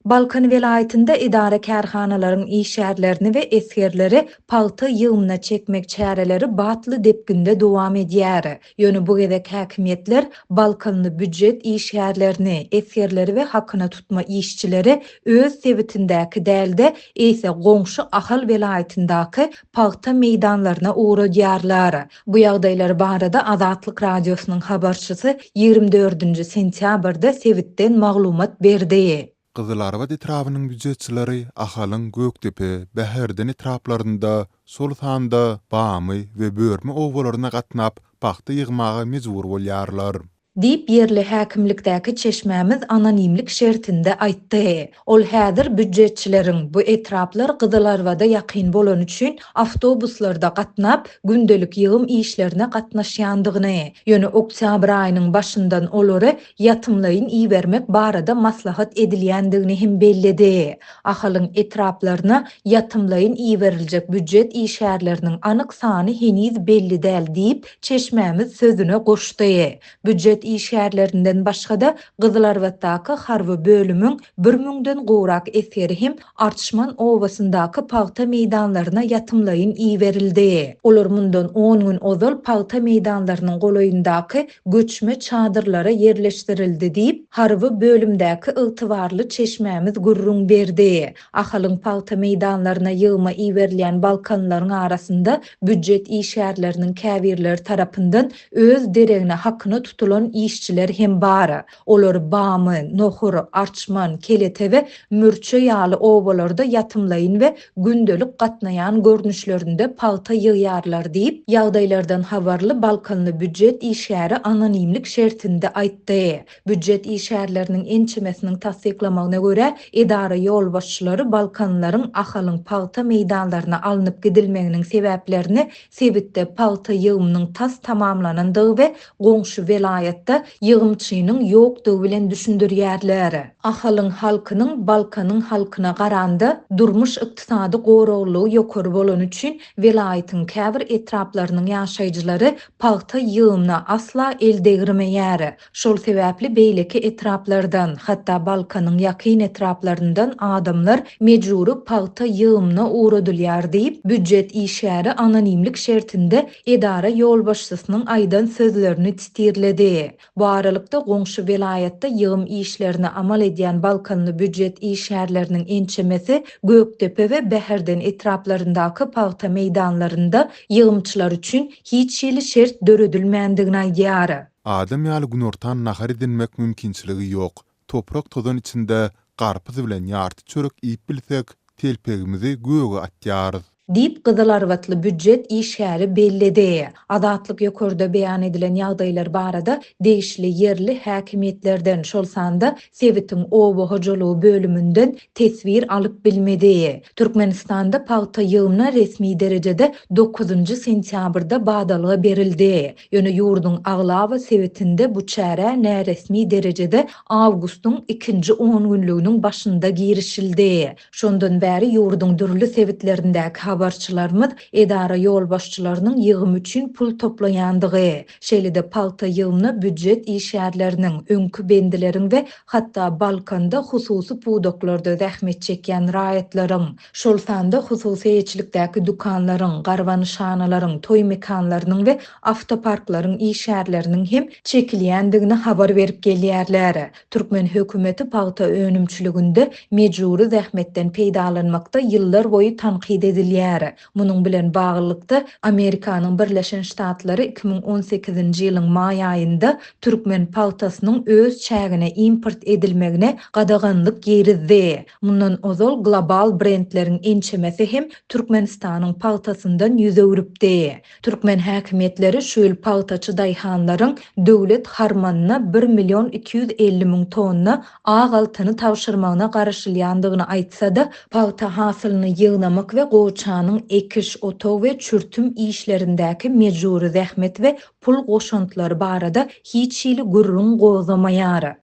Balkan welaýatynda edara-kärhanalaryň işgärlerini we esgerleri pagta ýygymyna çekmek çäreleri batly depginde dowam edýär. Ýöne bu gezek häkimiýetler balkanly býujet işgärlerini, esgerleri we hakyna tutma işçileri öz sebitindäki däl-de, eýse goňşy Ahal welaýatyndaky pagta meýdanlaryna ugradýarlar. Bu ýagdaýlar barada Azatlyk Radiosynyň habarçysy 24-nji sentýabrda sebitden maglumat berdi. Gyzylarbat etrabynyň býujetçileri Ahalyň Gökdepe, Bäherden etraplarynda, şol sanda Bamy we Börme obalaryna gatnap, pagta ýygmaga mejbur bolýarlar. Diýip, ýerli häkimlikdäki çeşmämiz anonimlik şertinde aýtdy. Ol häzir býujetçileriň, bu etraplar Gyzylarbada ýakyn bolany üçin, awtobuslarda gatnap, gündelik ýygym işlerine gatnaşýandygyny, ýöne oktýabr aýynyň başyndan olary ýatymlaýyn ibermek barada maslahat edilýändigini hem belledi. Ahalyň etraplaryna ýatymlaýyn iberiljek býujet işgärleriniň anyk sany heniz belli däl diýip, çeşmämiz sözüne goşdy. Býujet işgärlerinden başga-da, Gyzylarbatdaky harby bölümiň bir müňden gowrak esgeri hem Arçman obasyndaky pagta meýdanlaryna ýatymlaýyn iberildi. Olar mundan on gün ozal pagta meýdanlarynyň golaýyndaky göçme çadyrlara ýerleşdirildi diýip, harby bölümdäki ygtybarly çeşmämiz gürrüň berdi. Ahalyň pagta meýdanlaryna ýygyma iberilýän balkanlylaryň arasynda býujet işgärleriniň käbirleri tarapyndan öz deregine hakyna tutulan işçiler hem bar. Olar Bamy, Nohur, Arçman, Kelete we Mürçe ýaly obalarda ýatymlaýyn we gündelik gatnaýan görnüşlerinde pagta ýygýarlar diýip, ýagdaýlardan habarly balkanly býujet işgäri anonimlik şertinde aýtdy. Býujet işgärleriniň ençemesiniň tassyklamagyna görä, edara ýolbaşçylary balkanlylaryň Ahalyň pagta meýdanlaryna alnyp gidilmeginiň sebäplerini sebitde pagta ýygymynyň tas tamamlanandygy we goňşy welaýatda ýygymçynyň ýokdugy bilen düşündirýärler. Ahalyň halkynyň Balkanyň halkyna garanda durmuş-ykdysady goraglylygy ýokary bolany üçin welaýatyň käbir etraplarynyň ýaşaýjylary pagta ýygymyna asla el degirmeýär. Şol sebäpli beýleki etraplardan, hatda Balkanyň ýakyn etraplaryndan adamlar mejbury pagta ýygymyna ugradylýar diýip, býujet işgäri anonimlik şertinde edara ýolbaşçysynyň aýdan sözlerini titirledi. Bu aralykda, goňşy welaýatda ýygym işlerini amal edýän balkanly býujet işgärleriniň ençemesi Gökdepe we Bäherden etraplaryndaky pagta meýdanlarynda ýygymçylar üçin hiç hili şert döredilmändigini aýdýar. Adam ýaly günortan nahar edinmek mümkinçiligi ýok. Toprak-tozan içinde garpyz bilen ýarty çörek iýip bilsek, telpegimizi göge atýarys. Diýip, gyzylarbatly býujet işgäri belledi. Azatlyk ýokarda beýan edilen ýagdaýlar barada degişli ýerli häkimiýetlerden, şol sanda sebitiň oba hojalygy bölüminden teswir alyp bilmedi. Türkmenistanda pagta ýygymyna resmi derejede dokuzynjy sentýabrda badalga berildi. Ýöne ýurduň aglaba sebitinde bu çärä näresmi derejede awgustyň ikinji ongünlüginiň başynda girişildi. Şondan bäri ýurduň dürli sebitlerindäki habarçylarymyz edara ýolbaşçylarynyň ýygym üçin pul toplaýandygy, şeýle-de pagta ýygymyna býujet işgärleriniň, öňki bendileriň we hatda Balkanda hususy pudaklarda zähmet çekýän raýatlaryň, şol sanda hususy eýeçilikdäki dükanlaryň, garbanyşhanalaryň, toý mekanlarynyň we awtoparklaryň işgärleriniň hem çekilýändigini habar berip gelýärler. Türkmen hökümeti pagta önümçiliginde mejbury zähmetden peýdalanmakda ýyllarboýy tankyt edilýär. Munuň bilen baglylykda, Amerikanyň Birleşen Ştatlary 2018-nji ýylyň maý aýynda türkmen pagtasynyň öz çägine import edilmegine gadaganlyk girizdi. Mundan ozal global brendleriň ençemesi hem Türkmenistanyň pagtasyndan ýüz öwrüpdi. Türkmen häkimiýetleri şu ýyl pagtaçy daýhanlaryň döwlet harmanyna bir million 250 müň tonna ak altyny tabşyrmagyna garaşylýandygyny aýtsa-da, pagta hasylyny ýygnamak we gowaçanyň ekiş, otag we çürtüm işlerindäki mejbury zähmet we pul goşantlary barada hiç hili gürrüň gozgamaýar.